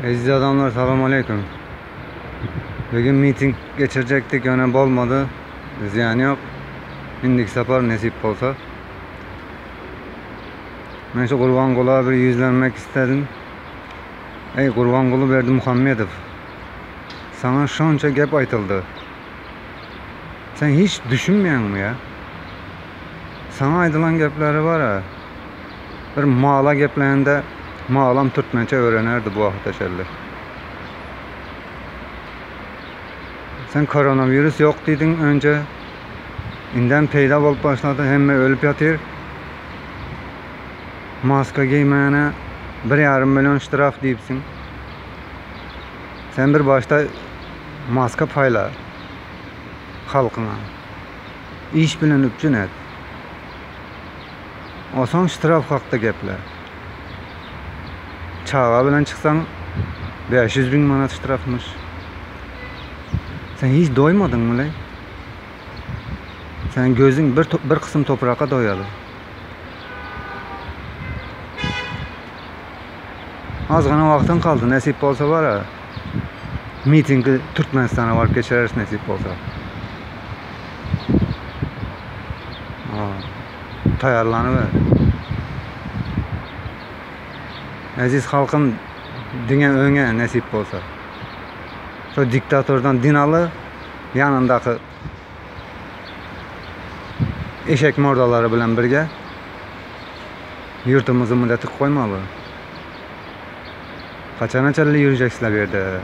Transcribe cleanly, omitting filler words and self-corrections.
Eziz adamlar salam aleýkum. Bugün miting geçirjekdik ýöne bolmady. Zyýany ýok. Indiki sapar nesip bolsa. Men şu Gurbangula bir ýüzlenmek istedim. Eý Gurbanguly Berdimuhamedow. Saňa şonça gep aýtyldy. Sen hiç düşünmeýäňmi ýa? Saňa aýdylan gepleri bar-a. Bir mala geplände malam türkmençe öwrenerdi bu wagta çenli. Sen koronawirus ýok diýdiň önje. Indem peýda bolup başlady, hemme ölüp ýatyr. Maska geýmäne bir ýarym million ştraf diýipsiň. Sen bir başda maska paýla halkyňa. Iş bilen üpjün et. Onsoň ştraf hakda geple. Çaga bilen çyksaň 500 bin manat ştrafmyş. Sen hiç doýmadyňmy leý? Sen gözüň bir bir kysym topraka doýaly. Azgana wagtyň kaldy, nesip bolsa bara. Mitingi Türkmenistana baryp geçireris nesip bolsa. Taýýarlanyber. Eziz halkym diňe öňe nesip bolsa. Şo diktatordan dinaly ýanyndaky eşek mordalary bilen birge ýurtumyzy munda tyk goýmaly. Haçana çenli ýürjeksizler bu ýerde?